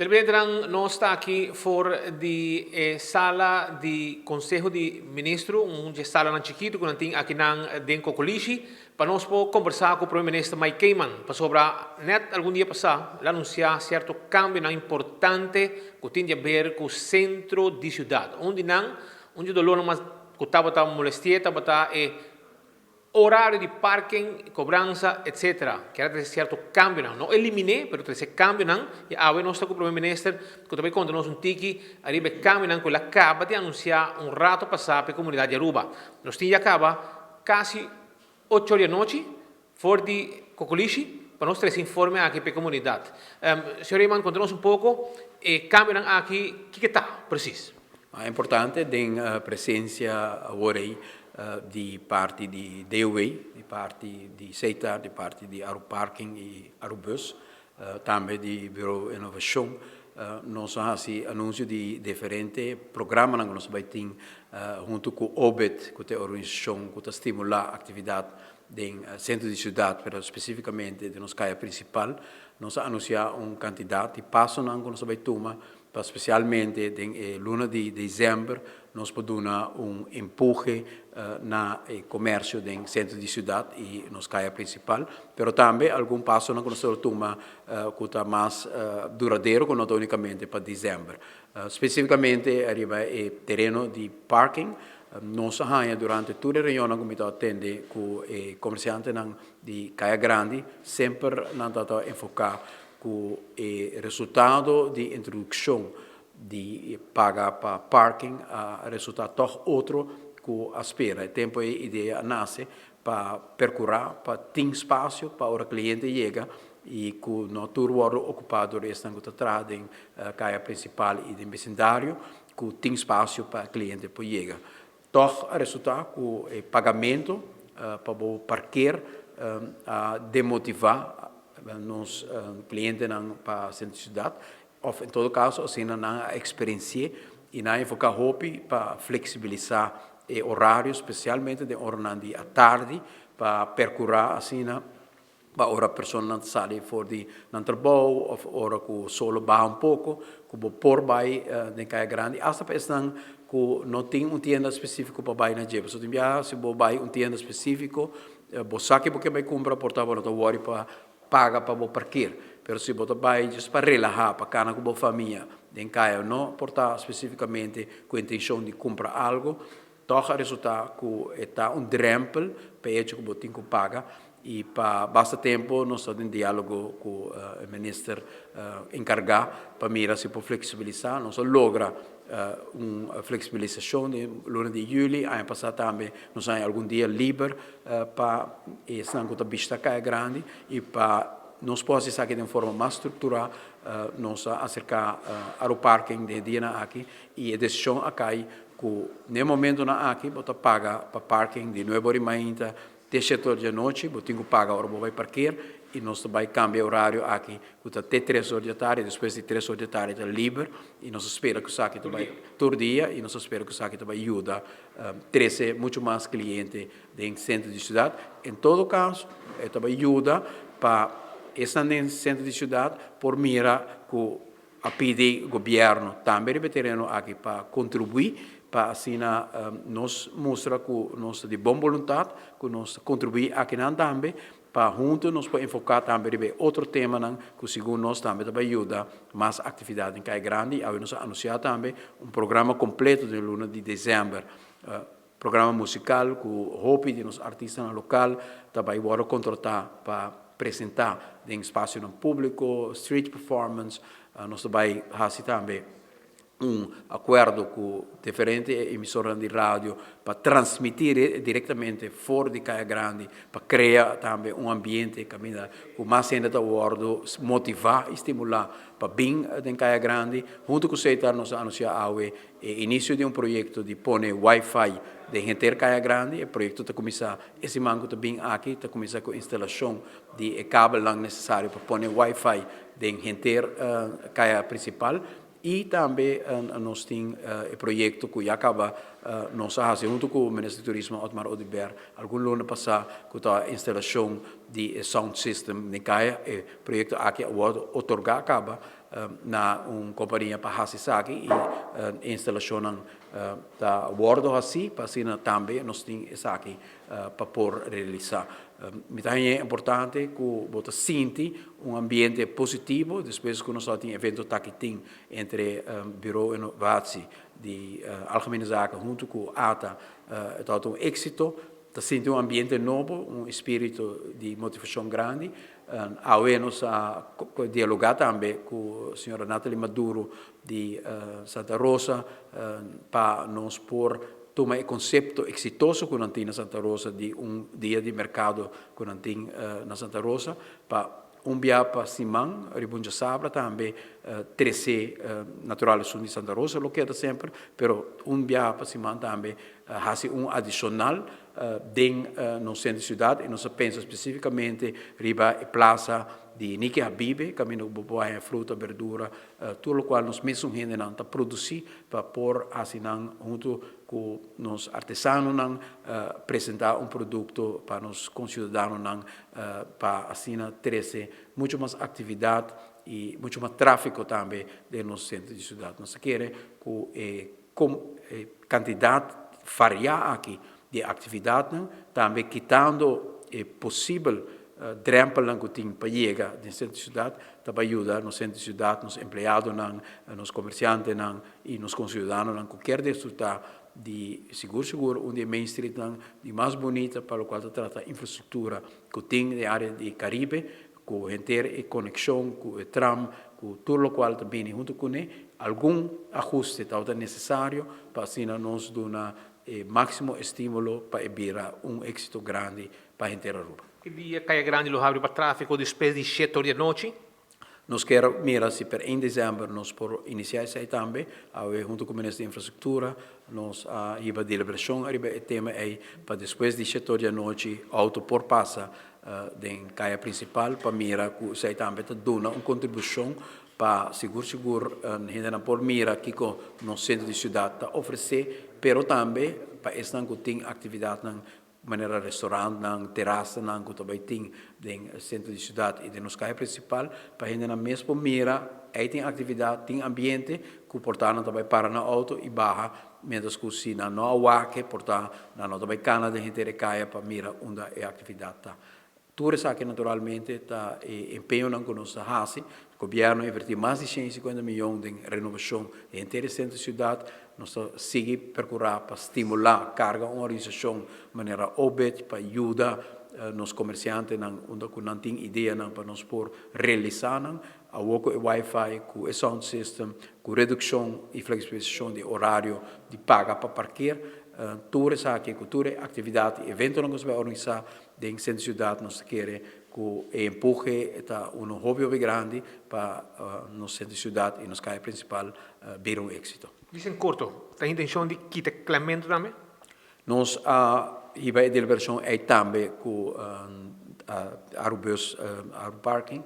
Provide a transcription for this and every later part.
Televidentenan, nos ta aki for di e sala di Conseho di Ministro, un dje salanan chikito cu nan tin akinan den Cocolishi, pa nos por combersa cu Prome Minister Mike Eman, pasobra net algun dia pasa el a anuncia cierto cambionan importante cu tin di haber cu centro di ciudad. Un di nan, un dje dolornan mas cu tabata molestie tabata e Orario di parking, cobransa, etc. Kier a trece cierto cambionan. No elimine, pero trece cambionan. Y awe nos ta cu Primer Minister cu ta bay conta nos un tiki ariba e cambionan cu el a caba di anuncia un rato pasa pa e comunidad di Aruba. Nos tin ya caba casi ocho or di anochi for di Cocolishi pa nos trece informe aki pa e comunidad. Señor Eman, conta nos un poco e cambionan aki, kiko ta precies? Mas importante den presencia awor ei di parti di DOW, di parti di CETA, di parti di Aruparking y Arubus, tambe di Bureau Innovacion, nos a haci anuncio di diferente programanan cu nos a bay tin hunto cu OBID, cu ta e organisacion cu ta stimula actividad den centro di ciudad, pero specificamente den nos caya principal. Nos a anuncia un cantidad di pasonan cu nos a bay tuma Pa spesialmente den e luna di desèmber nos por duna un empuhe na e komersio den sentro di siudat i nos kaya prinsipal, pero tambe algun pasonan ku nos ta tuma ku ta mas duradero ku no ta únikamente pa desèmber. Spesifikamente ariba e tereno di parking nos a haña durante tur e reunionnan ku mi ta atende ku e komersiantenan di Kaya Grandi semper nan ta enfoká Ku e resultado di introdukshon di paga pa parking a resultá tòg otro ku a spera. E tempu ei idea a nase pa perkurá pa tin spasio pa ora kliente yega i ku no tur wòrdu okupá dor esnan ku ta traha den kaya prinsipal i den besindario ku tin spasio pa kliente por yega. Tòg a resultá ku e pagamentu pa bo parker a demotivá nos klientenan pa sentro siudat òf en todo kaso asina nan a eksperensi'é i nan a enfoká hopi pa fleksibilisá e orario spesialmente den oranan di atardi pa perkurá asina Pa ora personanan ta sali for di nan trabou of ora ku solo baha un poko ku bo por bai den kaya grandi asta pa esnan ku no tin un tienda spesifiko pa bai na dje. Pasobra tin biaha si bo bai un tienda spesifiko bo sa ke bo ke bai kumpra por ta bo no ta wòri pa paga pa bo parker. Pero si bo ta bai djis pa relaha pa kana ku bo famia den kaya no por ta spesifikamente ku intenshon di kumpra algo. Tòg a resultá ku e ta un drèmpel pa e hecho ku bo tin ku paga i pa basta tempu nos ta den diálogo ku e minister enkargá pa mira si por fleksibilisá. Nos a logra un fleksibilisashon den luna di yüli. Aña pasá tambe nos a haña algun dia liber pa esnan ku ta bishita Kaya Grandi i pa nos por hasi esaki den forma mas strukturá nos a aserká Aruparking den e dianan aki i e desishon a kai Ku n'e momentonan aki bo ta paga pa parking di nuebe ora di mainta te shete ora di anochi, bo tin ku paga ora bo bai parker i nos ta bai kambia e orario aki ku ta te tres ora di atardi, despues di tres ora di atardi ta liber i nos ta spera ku esaki ta bai tur dia i nos ta spera ku esaki ta bai yuda trese muchu mas kliente den sentro di siudat. En todo kaso e ta bai yuda pa esnan den sentro di siudat por mira ku A pidi gobierno tambe riba e tereno aki pa contribui pa asina nos mustra cu nos ta di bon boluntad, cu nos ta contribui akinan tambe pa hunto nos por enfoca tambe riba e otro temanan cu segun nos tambe ta bay yuda mas actividad den Caya Grandi. Awe nos a anuncia tambe un programa completo den luna di december, programa musical cu hopi di nos artistanan local ta bay wordo contrata pa presentá den espasionan públiko, street performance. Nos ta bai hasi tambe un akuerdo ku diferente emisoranan di radio pa transmití direktamente for di Kaya Grandi pa krea tambe un ambiente kaminda ku mas hende ta wòrdu motivá i stimulá pa bin den Kaya Grandi. Huntu ku Setar nos a anunsiá awe e inisio di un proyekto di pone wifi den henter Kaya Grandi. E proyekto ta kuminsá E siman ku ta bin aki ta kuminsá ku instalashon di e kabelnan nesesario pa pone wifi den henter kaya prinsipal i tambe nos tin e proyekto ku ya kaba nos a hasi huntu ku Minister di Turismo Otmar Oduber algun luna pasá ku ta instalashon. di e sound system den kaya. E proyekto aki a wòrdu otorgá kaba na un kompania pa hasi esaki i e instalashonnan ta wòrdu hasí pa asina tambe nos tin esaki pa por realisá. Mi ta haña importante ku bo ta sinti un ambiente positivo despues ku nos a tin evento taki tin entre Bureau Innovatie di Algemene Zaken huntu ku ata. E tabata un éksito. Ta sinti un ambiente nobo, un espíritu di motivashon grandi. Awe nos a dialogá tambe ku señora Nathalie Maduro di Santa Rosa pa nos por tuma e konsepto eksitoso ku nan tin na Santa Rosa di un dia di merkado ku nan tin na Santa Rosa pa un bia pa siman riba un djasabra tambe trese natural esun di Santa Rosa lo keda semper pero un bia pa siman tambe hasi un adishonal den nos sentro di siudat i nos a pensa spesifikamente riba e plasa di Niki Habibe kaminda ku bo por haña fruta, berdura, tur lokual nos mesun hendenan ta produsí pa por hasi nan huntu ku nos artesanonan presentá un produkto pa nos konsiudadanonan pa asina trese muchu mas aktividat i muchu mas tráfiko tambe den nos sentro di siudat. Nos ta kere ku e kantidat variá aki di aktividatnan, tambe kitando e posibel drèmpelnan ku tin pa yega den sentro di siudat, ta bai yuda nos sentro di siudat, nos empleadonan, nos komersiantenan i nos konsiudadanonan ku kier disfrutá di sigur sigur un di e main streetnan di mas bunita pa lokual ta trata infrastruktura ku tin den área di Karibe, ku henter e konekshon ku e tram, ku tur lokual ta bini huntu kuné. Algun ahuste tabata nesesario pa asina nos duna e máksimo estímulo pa e bira un éksito grandi pa henter Aruba. Ki dia Kaya Grandi lo habri pa tráfiko despues di shete or di anochi? Nos kier mira si per ein december nos por inicia esey tambe. Awe hunto cu Minister di Infrastructura nos a hiba deliberacion ariba e tema ey pa despues di shete or di anochi auto por pasa den caya principal pa mira cu esey tambe ta duna un contribucion pa sigur sigur hendenan por mira kico nos centro di ciudad ta ofrece pero tambe pa esnan cu tin actividadnan manera restaurantnan, terasanan ku ta bai tin den sentro di siudat i den nos kaya prinsipal, pa hendenan mes por mira ei tin aktividat, tin ambiente ku por ta nan ta bai para nan outo i baha, miéntras ku si nan no a wak e por ta nan no ta bai kana den henter e kaya pa mira unda e aktividat ta. Tur esaki naturalmente ta e empeñonan ku nos ta hasi. Gobièrnu a invertí mas di 150 miyon den renovashon di henter e sentro di siudat. Nos ta sigui perkurá pa stimulá karga un organisashon manera OBID pa yuda nos komersiantenan unda ku nan tin ideanan pa nos por realisá nan. Awor ku e wifi, ku e sound system, ku redukshon i fleksibilisashon di orario di paga pa parker, tur esaki ku tur e aktividat i eventonan ku nos bai organisá Den sentro ciudad nos ta kere cu e empuhe ta uno hopi hopi grandi pa nos sentro ciudad y nos calle principal bira un exito. Dicen corto, ta intencion di kita clemento tambe? Nos a hiba e deliberacion ey tambe cu Arubus, Aruparking,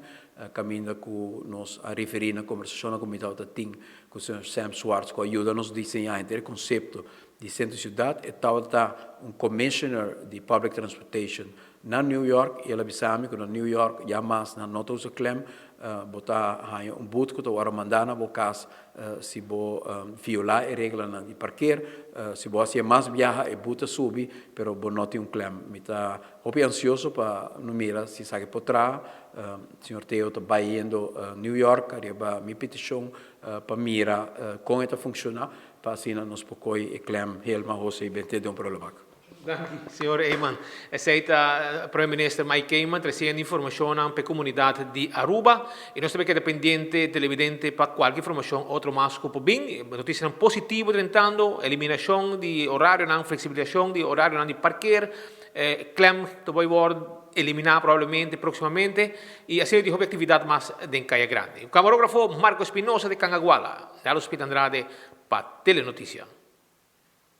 caminda cu nos a referi na conversacionnan cu mi tabata tin cu señor Sam Swartz cu a yuda nos diseña henter e concepto di Centro Ciudad, e tabata un commissioner di Public Transportation na New York y el a bisa mi cu na New York ya mas nan no ta usa klem, bo ta haña un boet cu ta wòrdu manda na bo cas si bo viola e reglanan di parkeer, si bo haci'e mas biaha e boet ta subi, pero bo no tin un klem. Mi ta hopi ansioso pa no mira si esaki por traha. Señor Theo ta bayendo New York ariba mi peticion pa mira con e ta funciona. Pa asina nos por koy e klem Helma Jose i bent'é den un prulebak. Danki, señor Eman. Esei ta Prome Minister Mike Eman tresiendo informacionnan p'e comunidad di Aruba. Y nos ta bay keda pendiente, televidente, pa cualke informacion otro mas cu por bin. Noticianan positivo drentando, eliminacion di horarionan, flexibilisacion di horarionan di parkeer, klem ta bay word elimina probablemente proximamente y asina di hopi actividad mas den Caya Grandi. Camarógrafo Marco Espinosa di Cangaguala. Carlos Pita Andrade pa Telenoticia.